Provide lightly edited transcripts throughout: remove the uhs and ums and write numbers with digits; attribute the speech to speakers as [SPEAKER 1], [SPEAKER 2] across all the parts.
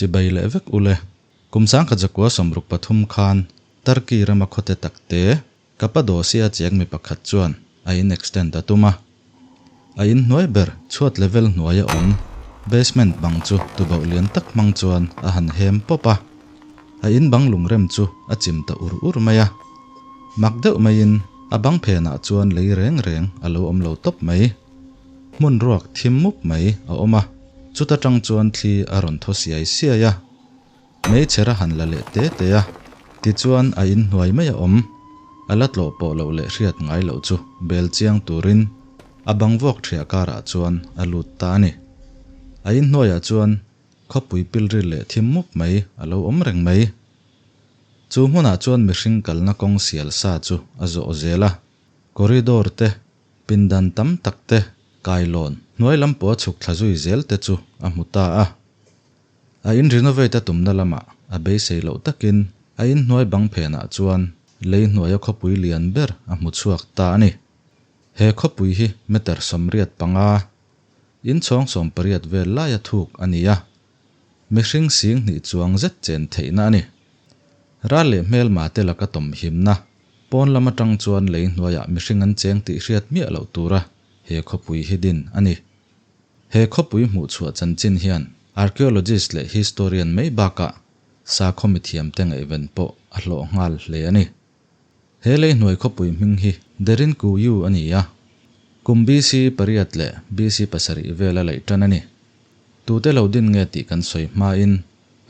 [SPEAKER 1] Chibai leh vek ule. Kum 1963 khan Turkey rama khawte takte Cappadocia cheng mi pakhat chuan a in extend a tum a. A in hnuai ber chhuat level hnuaia awm basement bang chu tubauh lian tak hmang chuan a han hem pawp a. A in bang lungrem chu a chim ta ur ur mai a. Mak deuh maiin a bang phenah chuan lei reng reng a lo awm lo tawp mai. Hmun ruak thim mup mai a awm a, chuta tang chuan thli a rawn thaw siai siai a. Hmeichher a han la leh te te a, tichuan a in hnuai mai a awm. A la tlawh pawh loh leh hriat ngai loh chu bel chiang turin a bang vuak thiah karah chuan a lut ta a ni. A in hnuaiah chuan khawpui pilril leh thim mup mai a lo awm reng mai. Chu hmunah chuan mihring kalna kawng sial sa chu a zawh zel a, corridor te, pindan tam tak te, kailawn hnuai lam pawh a chhuk thla zui zel te chu a hmu ta a. A in renovate a tumna lamah a beisei loh takin a in hnuai bang phenah chuan lei hnuaia khawpui lian ber a hmu chhuak ta a ni. He khawpui hi meter 85, inchhawng 18 vel laia thuk a ni a, mihring sing hnih chuang zet chen theihna a ni. Ral leh hmelma te laka tawmhimna pawn lam atang chuan lei hnuaiah mihring an cheng tih hriat miah loh tura he khawpui hi din a ni. He khawpui hmuhchhuah chanchin hian archaeologist leh historian mai bakah sakhaw mithiamte ngaihven pawh a hlawh nghal hle a ni. He lei hnuai khawpui hming hi Derinkuyu a ni a, kum BC pariat leh BC pasarih vela laih tan a ni. Tute lo din nge tih kan sawi hmain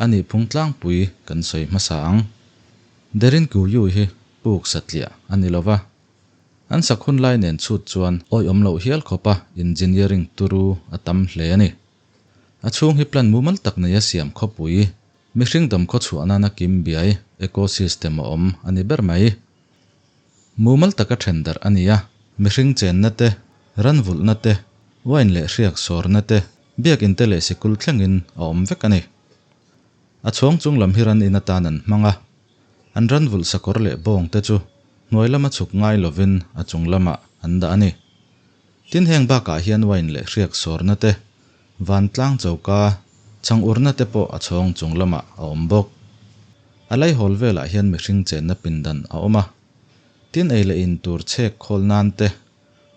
[SPEAKER 1] a nihphung tlangpui kan sawi hmasa ang. Derinkuyu hi puk satliah a ni lova. An sak hun lai nen chhut chuan awih awm loh hial khawpa engineering turu a tam hle a ni. A chhung hi plan mumal tak nei a siam khawpui, mihring dam khaw chhuah nana kim biai, ecosystem a awm a ni ber mai. Mumal taka then darh a ni a, mihring chenna te, ran vulhna te, wine leh hriak sawrna te, biakinn te leh sikul thlengin a awm vek a ni. A chhawng chung lam hi ran in atan an hmang a, An ran vulh sakawr leh bawng te chu hnuai lama chhuk ngai lovin a chung lamah an dah a ni. Tin heng bakah hian wine leh hriak sawrna te, vantlang choka, chhang urna te pawh a chhawng chung lamah a awm bawk. A laihawl velah hian mihring chenna pindan a awm a. Tin ei leh in tur chhek khawl nan te,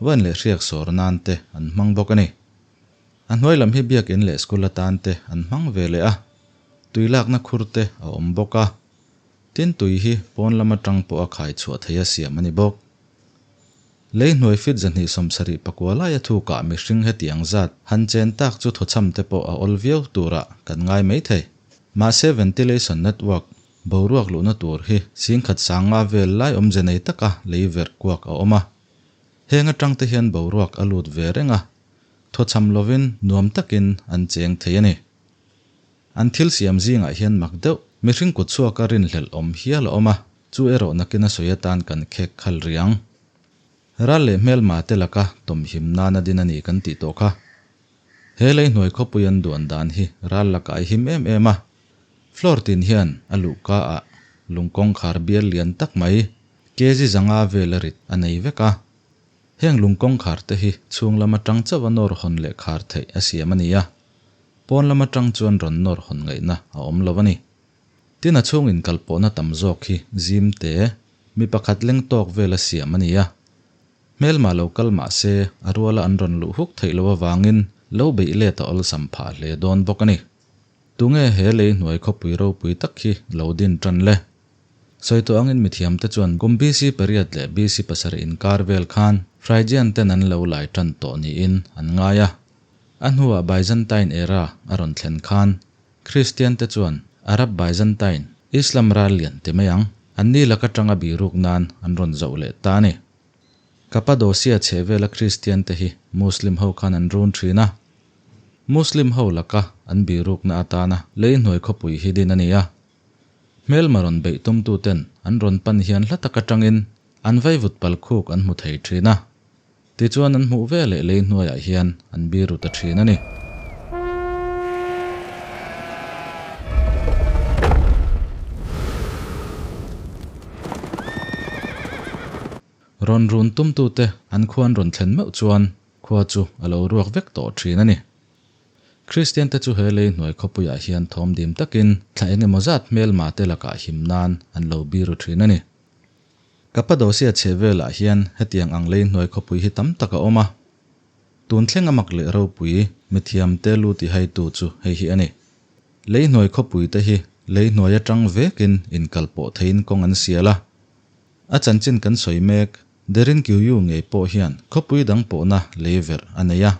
[SPEAKER 1] wine leh hriak sawr nan te an hmang bawk a ni. A hnuai lam hi biakinn leh school atan te an hmang ve leh a. Tui lakna khur te a awm bawk a, tin tui hi pawn lam atang pawh a khai chhuah thei a siam a ni bawk. Lei hnuai fit 279 laia thukah mihring hetiang zat han chen tak chu thawchham te pawh a awl viau turah kan ngai mai thei. Mahse ventilation network boruak luhna tur hi singkhat sanga vel lai awmze nei taka lei verh kuak a awm a. Heng atang te hian boruak a lut ve reng a, thawchham lovin nuam takin an cheng thei a ni. An thil siam zingah hian mak deuh, mihring kut chhuaka rinhlelh awm hial a awm a, chu erawh nakin a sawi atan kan khek khal rih ang. Ral leh hmelma te laka tawmhim nana din a ni kan tih tawh kha. He lei hnuai khawpui an duan dan hi ral lakah a him em em a. Floor tin hian a luhka ah lung kawngkhar bial lian tak mai, kg zanga vel a rit a nei vek a. Heng lung kawngkhar te hi chhung lam atang chauh a nawr hawn leh khar theih a siam a ni a. Pawn lam atang chuan rawn nawr hawn ngaihna a awm lo a ni. Tin a chhung inkalpawhna tam zawk hi zim te, mi pakhat leng tawk vela siam a ni a. Hmelma lo kal mah se a ruala an rawn luh huk theih loh avangin lo beih let a awlsam phah hle dawn bawk a ni. Tunge he lei hnuai khawpui ropui tak hi lo din tan le? Sawi tawh angin mithiamte chuan kum BC pariat leh BC pasarih inkar vel khan Phrygian ten an lo lai tan tawh niin an ngai a. A hnuah Byzantine era a rawn thlen khan Kristian te chuan Arab Byzantine, Islam ral lian ti mai ang, an ni lak atanga biruk nan an rawn zoh leh ta a ni. Cappadocia chhehvela Kristian te hi Muslim ho khan an run thin a. Muslim ho laka an birukna atana lei hnuai khawpui hi din a ni a. Hmelma rawn beih tumtuten an rawn pan hian hla tak atangin an vaivut palkhuk an hmu thei thin a. Tichuan an hmuh ve leh lei hnuaiah hian an biru ta thin a ni. Rawn run tumtute an khuan rawn thlen meuh chuan khua chu a lo ruak vek tawh thin a ni. Kristian te chu he lei hnuai khawpuiah hian thawm dim takin thla eng emaw zat hmelma te lakah him nan an lo biru thin a ni. Cappadocia chhe velah hian hetiang ang lei hnuai khawpui hi tam tak a awm a. Tun thleng a mak leh ropui mithiam te lu ti haitu chu hei hi a ni. Lei hnuai khawpui te hi lei hnuai atang vekin inkal pawh theiin kawng an sial a. A chanchin kan sawi mek, Derinkuyu ngei pawh hian khawpui dang pawhna lei verh a nei a.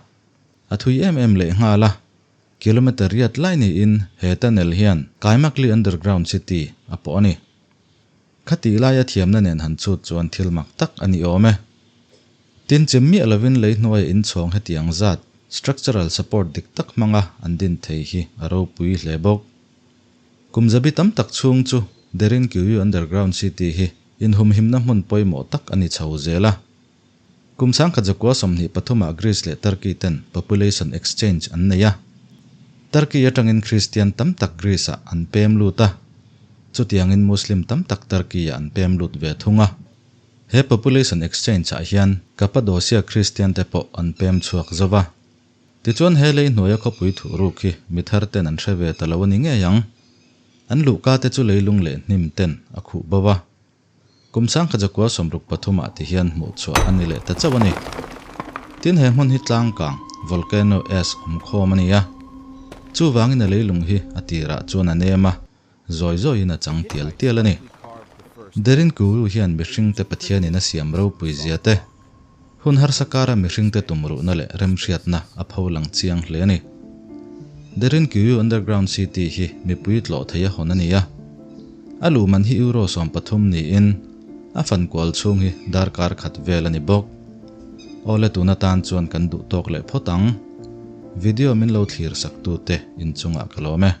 [SPEAKER 1] A thui em em leh nghal a, kilometre riat lai niin he tunnel hian Kaimakli Underground City a pawh a ni. Khatih laia thiamna nen han chhut chuan thil mak tak a ni awm e. Tin, chim miah lovin lei hnuaia inchhawng hetiang zat structural support dik tak hmanga an din thei hi a ropui hle bawk. Kum zabi tam tak chhung chu Derinkuyu Underground City hi inhumhimna hmun pawimawh tak a ni chho zel a. Kum 1923 ah Greece leh Turkey ten population exchange an nei a. Turkey atangin Christian tam tak Greece ah an pem lut a, chutiangin Muslim tam tak Turkey ah an pem lut ve thung a. He population exchange ah hian Cappadocia Christian te pawh an pem chhuak zo va. Tichuan he lei hnuaia khawpui thuhruk hi mi thar ten an hre ve ta lo a ni ngei ang. An luhka te chu leilung leh hnim ten a khuh bo a. Kum 1963 ah ti hian hmuh chhuah a ni leh ta chauh a ni. Tin he hmun hi tlangkang, volcano ash awm khawm a ni a. Chuvangin a leilung hi a tirah chuan a nem a, zawi zawiin a chang tial tial a ni. Derinkuyu hian mihringte Pathianin a siam ropui zia te, Hun harsa kara mihringte tumruhna leh remhriatna a pho lang chiang hle a ni. Derinkuyu Underground City hi mipui tlawh thei a hawn a ni a. A luh man hi Euro 13 niin a fan kual chhung hi darkar khat vel a ni bawk. Awle tun atan chuan kan duh tawk leh phawt ang. Video min lo thlir sak tute inchungah ka lawm e.